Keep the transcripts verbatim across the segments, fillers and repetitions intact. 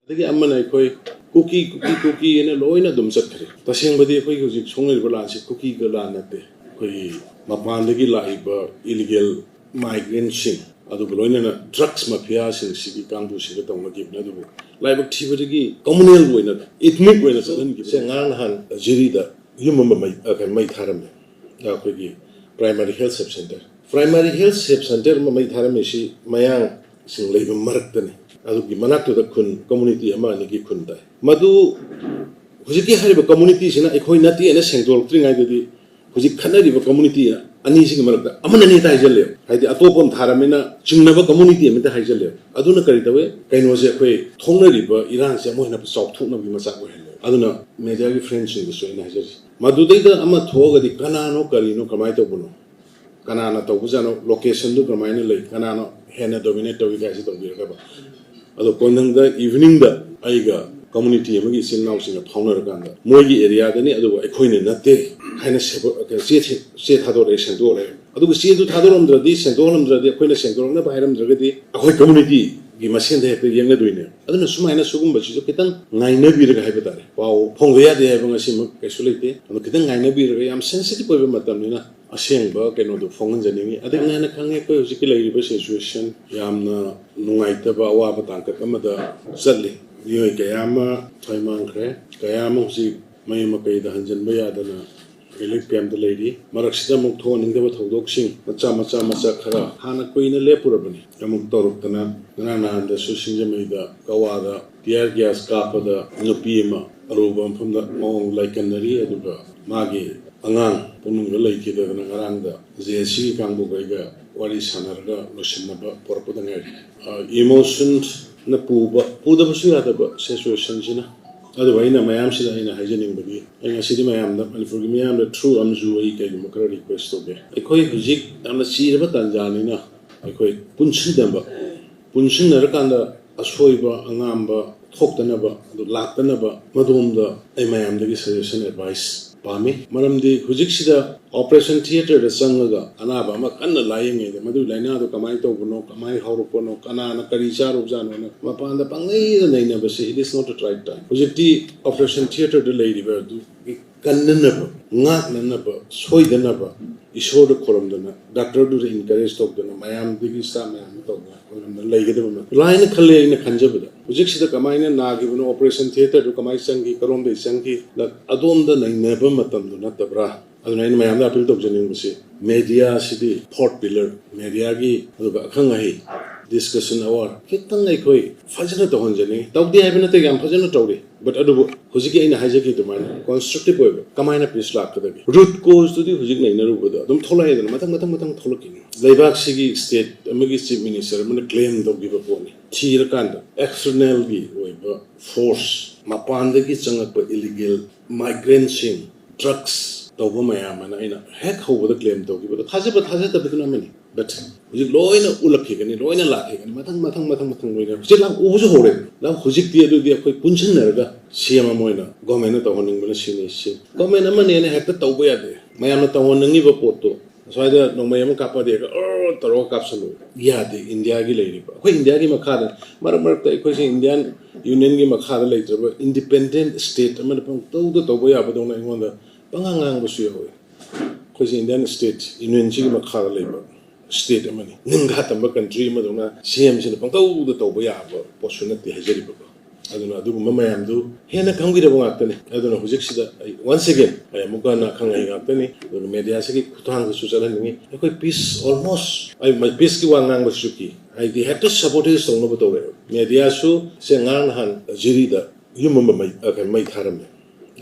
ꯑꯗꯒꯤ ꯑꯃꯅ ꯑꯩꯈꯣꯏ ꯀꯨꯀꯤ, ꯀꯨꯀꯤ, ꯀꯨꯀꯤ ꯍꯥꯏꯅ ꯂꯣꯏꯅ ꯑꯗꯨꯝ ꯆꯠꯈ꯭ꯔꯦ꯫ ꯇꯁꯦꯡꯕꯗꯤ ꯑꯩꯈꯣꯏꯒꯤ ꯍꯧꯖꯤꯛ ꯁꯣꯛꯅꯔꯤꯕ ꯂꯥꯟꯁꯤ ꯀꯨꯀꯤꯒ ꯂꯥꯟ ꯅꯠꯇꯦ, ꯑꯩꯈꯣꯏꯒꯤ ꯃꯄꯥꯟꯗꯒꯤ ꯂꯥꯛꯏꯕ ꯏꯂꯤꯒꯦꯜ ꯃꯥꯏꯒ꯭ꯔꯦꯟꯁꯤꯡ, ꯑꯗꯨꯒ ꯂꯣꯏꯅꯅ ꯗ꯭ꯔꯒꯁ ꯃꯐꯤꯌꯥꯁꯤꯡꯁꯤꯒꯤ ꯀꯥꯡꯕꯨꯁꯤꯒ ꯇꯧꯅꯈꯤꯕꯅꯤ꯫ ꯑꯗꯨꯕꯨ ꯂꯥꯏꯕꯛ ꯊꯤꯕꯗꯒꯤ ꯀꯝꯃꯨꯅꯦꯜ ꯑꯣꯏꯅ, ꯏꯊꯅꯤꯛ ꯑꯣꯏꯅ ꯆꯠꯍꯟꯈꯤꯕꯁꯦ꯫ ꯉꯔꯥꯡ ꯅꯍꯥꯟ ꯖꯤꯔꯤꯗ ꯌꯨꯝ ꯑꯃ ꯃꯩ, ꯑ, ꯀꯩꯅꯣ, ꯃꯩ ꯊꯥꯔꯝꯃꯦ, ꯑꯩꯈꯣꯏꯒꯤ primary health sub centre. Primary health sub centre ꯑꯃ ꯃꯩ ꯊꯥꯔꯝꯃꯤꯁꯤ ꯃꯌꯥꯡꯁꯤꯡ ꯂꯩꯕ ꯃꯔꯛꯇꯅꯤ꯫ ꯑꯗꯨꯒꯤ ꯃꯅꯥꯛꯇꯨꯗ ꯈꯨꯟ, ꯀꯝꯃꯨꯅꯤꯇꯤ ꯑꯃ ꯑꯅꯤꯒꯤ ꯈꯨꯟ ꯇꯥꯏ꯫ ꯃꯗꯨ ꯍꯧꯖꯤꯛꯀꯤ ꯍꯥꯏꯔꯤꯕ ꯀꯝꯃꯨꯅꯤꯇꯤꯁꯤꯅ ꯑꯩꯈꯣꯏ ꯅꯠꯇꯦꯅ ꯁꯦꯡꯗꯣꯔꯛꯇ꯭ꯔꯤꯉꯩꯗꯗꯤ, ꯍꯧꯖꯤꯛ ꯈꯠꯅꯔꯤꯕ ꯀꯝꯃꯨꯅꯤꯇꯤ ꯑꯅꯤꯁꯤꯒꯤ ꯃꯔꯛꯇ ꯑꯃꯅ ꯅꯦꯇ ꯍꯥꯏꯖꯜꯂꯦꯕ, ꯍꯥꯏꯗꯤ ꯑꯇꯣꯞꯄ ꯑꯃ ꯊꯥꯔꯝꯃꯤꯅ ꯆꯤꯡꯅꯕ ꯀꯝꯃꯨꯅꯤꯇꯤ ꯑꯃꯗ ꯍꯥꯏꯖꯜꯂꯦꯕ꯫ ꯑꯗꯨꯅ ꯀꯔꯤ ꯇꯧꯋꯦ? ꯀꯩꯅꯣꯁꯦ, ꯑꯩꯈꯣꯏ ꯊꯣꯛꯅꯔꯤꯕ ꯏꯔꯥꯡꯁꯦ ꯑꯃꯨꯛ ꯍꯦꯟꯅ ꯆꯥꯎꯊꯣꯛꯅꯕꯒꯤ ꯃꯆꯥꯛ ꯑꯣꯏꯍꯜꯂꯦ꯫ ꯑꯗꯨꯅ ꯃꯦꯗꯤꯌꯥꯒꯤ ꯐ꯭ꯔꯦꯟꯁꯤꯡꯗꯁꯨ ꯑꯩꯅ ꯍꯥꯏꯖꯔꯤ, ꯃꯗꯨꯗꯩꯗ ꯑꯃ ꯊꯣꯛꯑꯒꯗꯤ ꯀꯅꯥꯅꯣ, ꯀꯔꯤꯅꯣ, ꯀꯃꯥꯏꯅ ꯇꯧꯕꯅꯣ, ꯀꯅꯥꯅ ꯇꯧꯕꯖꯥꯠꯅꯣ, ꯂꯣꯀꯦꯁꯟꯗꯨ ꯀꯃꯥꯏꯅ ꯂꯩ, ꯀꯅꯥꯅ ꯍꯦꯟꯅ ꯗꯣꯃꯤꯅꯦꯠ ꯇꯧꯏ ꯀꯥꯏꯁꯤ ꯇꯧꯕꯤꯔꯒꯕ꯫ ꯑꯗꯣ ꯀꯣꯟꯊꯪꯗ ꯏꯚꯤꯅꯤꯡꯗ ꯑꯩꯒ ꯀꯝꯃꯨꯅꯤꯇꯤ ꯑꯃꯒꯤ ꯏꯆꯤꯜ ꯏꯅꯥꯎꯁꯤꯡꯒ ꯐꯥꯎꯅꯔꯀꯥꯟꯗ, ꯃꯣꯏꯒꯤ ꯑꯦꯔꯤꯌꯥꯗꯅꯤ, ꯑꯗꯨꯕꯨ ꯑꯩꯈꯣꯏꯅ ꯅꯠꯇꯦ ꯍꯥꯏꯅ ꯁꯦꯕ-, ꯆꯦ ꯊꯦ-, ꯆꯦ ꯊꯥꯗꯣꯔꯛꯑꯦ, ꯁꯦꯡꯗꯣꯛꯑꯦ꯫ ꯑꯗꯨꯒ ꯆꯦꯗꯨ ꯊꯥꯗꯣꯔꯝꯗ꯭ꯔꯗꯤ, ꯁꯦꯡꯗꯣꯛꯍꯜꯂꯝꯗ꯭ꯔꯗꯤ, ꯑꯩꯈꯣꯏꯅ ꯁꯦꯡꯗꯣꯔꯛꯅꯕ ꯍꯥꯏꯔꯝꯗ꯭ꯔꯒꯗꯤ, ꯑꯩꯈꯣꯏ ꯀꯝꯃꯨꯅꯤꯇꯤꯒꯤ ꯃꯁꯦꯟꯗ ꯍꯦꯛꯇ ꯌꯦꯡꯅꯗꯣꯏꯅꯦ꯫ ꯑꯗꯨꯅ ꯁꯨꯃꯥꯏꯅ ꯁꯤꯒꯨꯝꯕꯁꯤꯁꯨ ꯈꯤꯇꯪ ꯉꯥꯏꯅꯕꯤꯔꯒ ꯍꯥꯏꯕ ꯇꯥꯔꯦ꯫ ꯄꯥꯎ ꯐꯣꯡꯕ ꯌꯥꯗꯦ ꯍꯥꯏꯕ ꯉꯁꯤꯃꯛ ꯀꯩꯁꯨ ꯂꯩꯇꯦ꯫ ꯑꯗꯣ ꯈꯤꯇꯪ ꯉꯥꯏꯅꯕꯤꯔꯒ, ꯌꯥꯝ ꯁꯦꯟꯁꯤꯇꯤꯚ ꯑꯣꯏꯕ ꯃꯇꯝꯅꯤꯅ, ꯑꯁꯦꯡꯕ ꯀꯩꯅꯣꯗꯣ ꯐꯣꯡꯍꯟꯖꯅꯤꯡꯉꯤ꯫ ꯑꯗꯒꯤ ꯍꯥꯏꯅ ꯈꯪꯉꯦ, ꯑꯩꯈꯣꯏ ꯍꯧꯖꯤꯛꯀꯤ ꯂꯩꯔꯤꯕ ꯁꯤꯆꯨꯋꯦꯁꯟ ꯌꯥꯝꯅ ꯅꯨꯡꯉꯥꯏꯇꯕ, ꯑꯋꯥꯕ ꯇꯥꯡꯀꯛ ꯑꯃꯗ ꯆꯠꯂꯤ꯫ ꯃꯤꯑꯣꯏ ꯀꯌꯥ ꯑꯃ ꯊꯋꯥꯏ ꯃꯥꯡꯈ꯭ꯔꯦ, ꯀꯌꯥ ꯑꯃ ꯍꯧꯖꯤꯛ ꯃꯌꯨꯝ ꯃꯀꯩꯗ ꯍꯟꯖꯤꯟꯕ ꯌꯥꯗꯅ ꯔꯤꯂꯤꯐ ꯀꯦꯝꯞꯇ ꯂꯩꯔꯤ꯫ ꯃꯔꯛꯁꯤꯗ ꯑꯃꯨꯛ ꯊꯣꯛꯍꯟꯅꯤꯡꯗꯕ ꯊꯧꯗꯣꯛꯁꯤꯡ ꯃꯆꯥ ꯃꯆꯥ ꯃꯆꯥ ꯈꯔ ꯍꯥꯟꯅ ꯀꯨꯏꯅ ꯂꯦꯞꯄꯨꯔꯕꯅꯤ꯫ ꯑꯃꯨꯛ ꯇꯧꯔꯛꯇꯅ, ꯉꯔꯥꯡ ꯅꯍꯥꯟꯗꯁꯨ ꯁꯤꯡꯖꯃꯩꯗ ꯀꯋꯥꯗ ꯇꯤꯌꯥꯔ ꯒ꯭ꯌꯥꯁ ꯀꯥꯞꯄꯗ ꯅꯨꯄꯤ ꯑꯃ ꯑꯔꯨꯕ ꯃꯐꯝꯗ ꯃꯑꯣꯡ ꯂꯥꯏꯀꯟꯅꯔꯤ꯫ ꯑꯗꯨꯒ ꯃꯥꯒꯤ ꯑꯉꯥꯡ ꯄꯨꯛꯅꯨꯡꯗ ꯂꯩꯈꯤꯗꯗꯅ ꯉꯔꯥꯡꯗ ꯖꯦ ꯑꯦꯁ ꯁꯤꯒꯤ ꯀꯥꯡꯕꯨꯒ ꯑꯩꯒ ꯋꯥꯔꯤ ꯁꯥꯟꯅꯔꯒ ꯂꯣꯏꯁꯤꯟꯅꯕ ꯄꯨꯔꯛꯄꯗ ꯉꯥꯏꯔꯤ꯫ ꯑ, ꯏꯃꯣꯁꯟꯅ ꯄꯨꯕ, ꯄꯨꯗꯕꯁꯨ ꯌꯥꯗꯕ ꯁꯤꯆꯨꯋꯦꯁꯟꯁꯤꯅ꯫ ꯑꯗꯨꯕꯨ ꯑꯩꯅ ꯃꯌꯥꯝꯁꯤꯗ ꯑꯩꯅ ꯍꯥꯏꯖꯅꯤꯡꯕꯗꯤ, ꯑꯩ ꯉꯁꯤꯗꯤ ꯃꯌꯥꯝꯗ, ꯃꯅꯤꯄꯨꯔꯒꯤ ꯃꯤꯌꯥꯝꯗ through ꯑꯝꯖꯨ ꯑꯩ ꯀꯩꯒꯨꯝꯕ ꯈꯔ ꯔꯤꯀ꯭ꯋꯦꯁ ꯇꯧꯒꯦ꯫ ꯑꯩꯈꯣꯏ ꯍꯧꯖꯤꯛ ꯌꯥꯝꯅ ꯆꯤꯔꯕ ꯇꯥꯟꯖꯥꯅꯤꯅ, ꯑꯩꯈꯣꯏ ꯄꯨꯟꯁꯤꯟꯅꯕ, ꯄꯨꯟꯁꯤꯟꯅꯔꯀꯥꯟꯗ ꯑꯁꯣꯏꯕ ꯑꯉꯥꯝꯕ ꯊꯣꯛꯇꯅꯕ, ꯑꯗꯨ ꯂꯥꯛꯇꯅꯕ, ꯃꯗꯣꯝꯗ ꯑꯩ ꯃꯌꯥꯝꯗꯒꯤ ꯁꯖꯦꯁꯟ, ꯑꯦꯗꯚꯥꯏꯁ ꯄꯥꯝꯃꯤ꯫ ꯃꯔꯝꯗꯤ ꯍꯧꯖꯤꯛꯁꯤꯗ operation theatreꯗ ꯆꯪꯉꯒ ꯑꯅꯥꯕ ꯑꯃ ꯀꯟꯅ ꯂꯥꯏꯌꯦꯡꯉꯩꯗ ꯃꯗꯨꯒꯤ ꯂꯥꯏꯅꯥꯗꯨ ꯀꯃꯥꯏꯅ ꯇꯧꯕꯅꯣ, ꯀꯃꯥꯏꯅ ꯍꯧꯔꯛꯄꯅꯣ, ꯀꯅꯥꯅ ꯀꯔꯤ ꯆꯥꯔꯨꯕꯖꯥꯠꯅꯣꯅ ꯃꯄꯥꯟꯗ ꯄꯪꯅꯩꯗ ꯅꯩꯅꯕꯁꯦ, it is not the right time꯫ ꯍꯧꯖꯤꯛꯇꯤ operation theatreꯗ ꯂꯩꯔꯤꯕ ꯑꯗꯨ ꯀꯟꯅꯅꯕ, ꯉꯥꯛꯅꯅꯕ, ꯁꯣꯏꯗꯅꯕ ꯏꯁꯣꯔꯗ ꯈꯨꯔꯨꯝꯗꯅ, ꯗꯥꯛꯇꯔꯗꯨꯗ encourage ꯇꯧꯗꯅ, ꯃꯌꯥꯝꯗꯒꯤ staff ꯃꯌꯥꯝ ꯇꯧꯗꯅ ꯈꯨꯔꯨꯝꯗꯅ ꯂꯩꯒꯗꯕ ꯃꯇꯝ ꯂꯥꯏꯅ ꯈꯜꯂꯦ꯫ ꯑꯩꯅ ꯈꯟꯖꯕꯗ ꯍꯧꯖꯤꯛꯁꯤꯗ ꯀꯃꯥꯏꯅ ꯅꯥꯈꯤꯕꯅꯣ, operation theatreꯗꯨ ꯀꯃꯥꯏꯅ ꯆꯪꯈꯤ, ꯀꯔꯣꯝꯗꯒꯤ ꯆꯪꯈꯤ, ꯑꯗꯣꯝꯗ ꯅꯩꯅꯕ ꯃꯇꯝꯗꯨ ꯅꯠꯇꯕ꯭ꯔꯥ? ꯑꯗꯨꯅ ꯑꯩꯅ ꯃꯌꯥꯝꯗ appeal ꯇꯧꯖꯅꯤꯡꯕꯁꯤ, media ꯑꯁꯤꯗꯤ fourth pillar, mediaꯒꯤ ꯑꯗꯨꯒ ꯑꯈꯪ ꯑꯍꯩ discussion hour ꯈꯤꯇꯪ ꯑꯩꯈꯣꯏ ꯐꯖꯅ ꯇꯧꯍꯟꯖꯅꯤꯡꯉꯤ꯫ ꯇꯧꯗꯦ ꯍꯥꯏꯕ ꯅꯠꯇꯦ, ꯌꯥꯝ ꯐꯖꯅ ꯇꯧꯔꯤ꯫ But ꯑꯗꯨꯕꯨ ꯍꯧꯖꯤꯛꯀꯤ ꯑꯩꯅ ꯍꯥꯏꯖꯈꯤ ꯑꯗꯨꯃꯥꯏꯅ constructive ꯑꯣꯏꯕ ꯀꯃꯥꯏꯅ peace ꯂꯥꯛꯀꯗꯒꯦ? Root causeꯇꯨꯗꯤ ꯍꯧꯖꯤꯛ ꯅꯩꯅꯔꯨꯕꯗ ꯑꯗꯨꯝ ꯊꯣꯛꯂꯛꯑꯦꯗꯅ, ꯃꯊꯪ ꯃꯊꯪ ꯃꯊꯪ ꯊꯣꯛꯂꯛꯈꯤꯅꯤ꯫ ꯂꯩꯕꯥꯛꯁꯤꯒꯤ state ꯑꯃꯒꯤ chief minister ꯑꯃꯅ claim ꯇꯧꯈꯤꯕ ꯄꯣꯠꯅꯤ꯫ ꯊꯤꯔꯀꯥꯟꯗ externalꯒꯤ ꯑꯣꯏꯕ force, ꯃꯄꯥꯟꯗꯒꯤ ꯆꯪꯉꯛꯄ illegal migrantꯁꯤꯡ, drugs ꯇꯧꯕ ꯃꯌꯥꯝ ꯑꯅ ꯑꯩꯅ ꯍꯦꯛ ꯍꯧꯕꯗ claim ꯇꯧꯈꯤꯕꯗꯣ ꯊꯥꯖꯕ ꯊꯥꯖꯗꯕꯗꯨꯅ ꯑꯃꯅꯤ꯫ But ꯍꯧꯖꯤꯛ ꯂꯣꯏꯅ ꯎꯠꯂꯛꯈꯤꯒꯅꯤ, ꯂꯣꯏꯅ ꯂꯥꯛꯈꯤꯒꯅꯤ, ꯃꯊꯪ ꯃꯊꯪ ꯃꯊꯪ ꯃꯊꯪ ꯂꯣꯏꯅ ꯍꯧꯖꯤꯛ ꯂꯥꯛ ꯎꯕꯁꯨ ꯍꯧꯔꯦ꯫ ꯂꯥꯛ ꯍꯧꯖꯤꯛꯇꯤ ꯑꯗꯨꯗꯤ ꯑꯩꯈꯣꯏ ꯄꯨꯟꯁꯤꯟꯅꯔꯒ ꯁꯤ ꯑꯃ ꯑꯣꯏꯅ governmentꯅ ꯇꯧꯍꯟꯅꯤꯡꯕꯅ ꯁꯤꯅꯤ꯫ ꯁꯤ government ꯑꯃꯅꯦꯅ ꯍꯦꯛꯇ ꯇꯧꯕ ꯌꯥꯗꯦ꯫ ꯃꯌꯥꯝꯅ ꯇꯧꯍꯟꯅꯤꯡꯉꯤꯕ ꯄꯣꯠꯇꯣ ꯑꯁ꯭ꯋꯥꯏꯗ ꯅꯣꯡꯃꯩ ꯑꯃ ꯀꯥꯞꯄꯗꯤ ꯍꯦꯛꯇ ꯑꯣꯔ ꯇꯧꯔꯒ ꯀꯥꯞꯁꯜꯂꯨ ꯌꯥꯗꯦ꯫ ꯏꯟꯗꯤꯌꯥꯒꯤ ꯂꯩꯔꯤꯕ, ꯑꯩꯈꯣꯏ ꯏꯟꯗꯤꯌꯥꯒꯤ ꯃꯈꯥꯗ, ꯃꯔꯛ ꯃꯔꯛꯇ ꯑꯩꯈꯣꯏꯁꯦ Indian Unionꯒꯤ ꯃꯈꯥꯗ ꯂꯩꯇ꯭ꯔꯕ independent state ꯑꯃꯅ ꯄꯪꯇꯧꯗ ꯇꯧꯕ ꯌꯥꯕꯗꯧꯅ ꯑꯩꯉꯣꯟꯗ ꯄꯉꯥꯡ ꯉꯥꯡꯕꯁꯨ ꯌꯥꯎꯋꯤ꯫ ꯑꯩꯈꯣꯏꯁꯦ Indian state, Unionꯁꯤꯒꯤ ꯃꯈꯥꯗ ꯂꯩꯕ state ꯑꯃꯅꯤ꯫ ꯅꯤꯡꯈꯥ ꯇꯝꯕ country ꯑꯃꯗꯧꯅ CMꯁꯤꯅ ꯄꯪꯇꯧꯗ ꯇꯧꯕ ꯌꯥꯕ ꯄꯣꯠꯁꯨ ꯅꯠꯇꯦ ꯍꯥꯏꯖꯔꯤꯕꯀꯣ꯫ ꯑꯗꯨꯅ ꯑꯗꯨꯒꯨꯝꯕ ꯃꯌꯥꯝꯗꯨ ꯍꯦꯟꯅ ꯈꯪꯕꯤꯔꯕ ꯉꯥꯛꯇꯅꯤ꯫ ꯑꯗꯨꯅ ꯍꯧꯖꯤꯛꯁꯤꯗ ꯑꯩ once again ꯑꯩ ꯑꯃꯨꯛꯀ ꯍꯟꯅ ꯑꯈꯪ ꯑꯍꯩ ꯉꯥꯛꯇꯅꯤ, ꯑꯗꯨꯒ mediaꯁꯤꯒꯤ ꯈꯨꯠꯊꯥꯡꯗꯁꯨ ꯆꯠꯍꯟꯅꯤꯡꯉꯤ꯫ ꯑꯩꯈꯣꯏ peace almost, ꯑꯩ peaceꯀꯤ ꯋꯥ ꯉꯥꯡꯕꯁꯤꯁꯨ ꯀꯤ, ꯍꯥꯏꯗꯤ ꯍꯦꯛꯇ sabotage ꯇꯧꯅꯕ ꯇꯧꯔꯛꯑꯦꯕ꯫ Mediaꯁꯨ ꯁꯦ ꯉꯔꯥꯡ ꯅꯍꯥꯟ ꯖꯤꯔꯤꯗ ꯌꯨꯝ ꯑꯃ ꯃꯩ, ꯑ, ꯀꯩꯅꯣ, ꯃꯩ ꯊꯥꯔꯝꯃꯦ,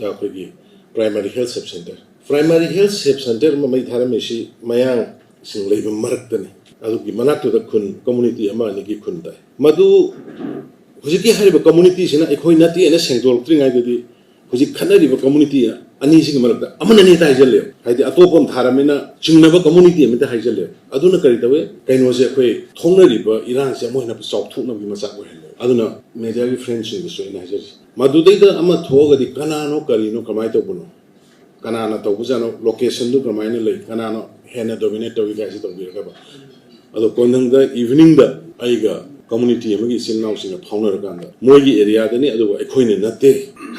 ꯑꯩꯈꯣꯏꯒꯤ primary health sub center꯫ Primary health sub center ꯑꯃ ꯃꯩ ꯊꯥꯔꯝꯃꯤꯁꯤ ꯃꯌꯥꯡꯁꯤꯡ ꯂꯩꯕ ꯃꯔꯛꯇꯅꯤ꯫ ꯑꯗꯨꯒꯤ ꯃꯅꯥꯛꯇꯨꯗ ꯈꯨꯟ community ꯑꯃ ꯑꯅꯤꯒꯤ ꯈꯨꯟ ꯇꯥꯏ꯫ ꯃꯗꯨ ꯍꯧꯖꯤꯛꯀꯤ ꯍꯥꯏꯔꯤꯕ communityꯁꯤꯅ ꯑꯩꯈꯣꯏ ꯅꯠꯇꯦꯅ ꯁꯦꯡꯗꯣꯔꯛꯇ꯭ꯔꯤꯉꯩꯗꯗꯤ ꯍꯧꯖꯤꯛ ꯈꯠꯅꯔꯤꯕ community ꯑꯅꯤꯁꯤꯒꯤ ꯃꯔꯛꯇ ꯑꯃꯅ ꯑꯅꯤ ꯍꯦꯛꯇ ꯍꯥꯏꯖꯜꯂꯦꯕ꯫ ꯍꯥꯏꯗꯤ ꯑꯇꯣꯞꯄ ꯑꯃ ꯊꯥꯔꯝꯃꯤꯅ ꯆꯤꯡꯅꯕ community ꯑꯃ ꯍꯦꯛꯇ ꯍꯥꯏꯖꯜꯂꯦꯕ꯫ ꯑꯗꯨꯅ ꯀꯔꯤ ꯇꯧꯋꯦ? ꯀꯩꯅꯣꯁꯦ, ꯑꯩꯈꯣꯏ ꯊꯣꯛꯅꯔꯤꯕ ꯏꯔꯥꯡꯁꯦ ꯑꯃꯨꯛ ꯍꯦꯟꯅ ꯆꯥꯎꯊꯣꯛꯅꯕꯒꯤ ꯃꯆꯥꯛ ꯑꯣꯏꯍꯜꯂꯦꯕ꯫ ꯑꯗꯨꯅ mediaꯒꯤ friendꯁꯤꯡꯗꯁꯨ ꯑꯩꯅ ꯍꯥꯏꯖꯔꯤꯁꯦ, ꯃꯗꯨꯗꯩꯗ ꯑꯃ ꯊꯣꯛꯑꯒꯗꯤ ꯀꯅꯥꯅꯣ, ꯀꯔꯤꯅꯣ, ꯀꯃꯥꯏꯅ ꯇꯧꯕꯅꯣ? ꯀꯅꯥꯅ ꯇꯧꯕꯖꯥꯠꯅꯣ, ꯂꯣꯀꯦꯁꯟꯗꯨ ꯀꯃꯥꯏꯅ ꯂꯩ, ꯀꯅꯥꯅ ꯍꯦꯟꯅ ꯗꯣꯃꯤꯅꯦꯠ ꯇꯧꯏ ꯀꯥꯏꯁꯤ ꯇꯧꯕꯤꯔꯒꯕ꯫ ꯑꯗꯣ ꯀꯣꯟꯊꯪꯗ ꯏꯚꯤꯅꯤꯡꯗ ꯑꯩꯒ ꯀꯝꯃꯨꯅꯤꯇꯤ ꯑꯃꯒꯤ ꯏꯆꯤꯜ ꯏꯅꯥꯎꯁꯤꯡꯒ ꯐꯥꯎꯅꯔꯀꯥꯟꯗ ꯃꯣꯏꯒꯤ ꯑꯦꯔꯤꯌꯥꯗꯅꯤ, ꯑꯗꯨꯒ ꯑꯩꯈꯣꯏꯅ ꯅꯠꯇꯦ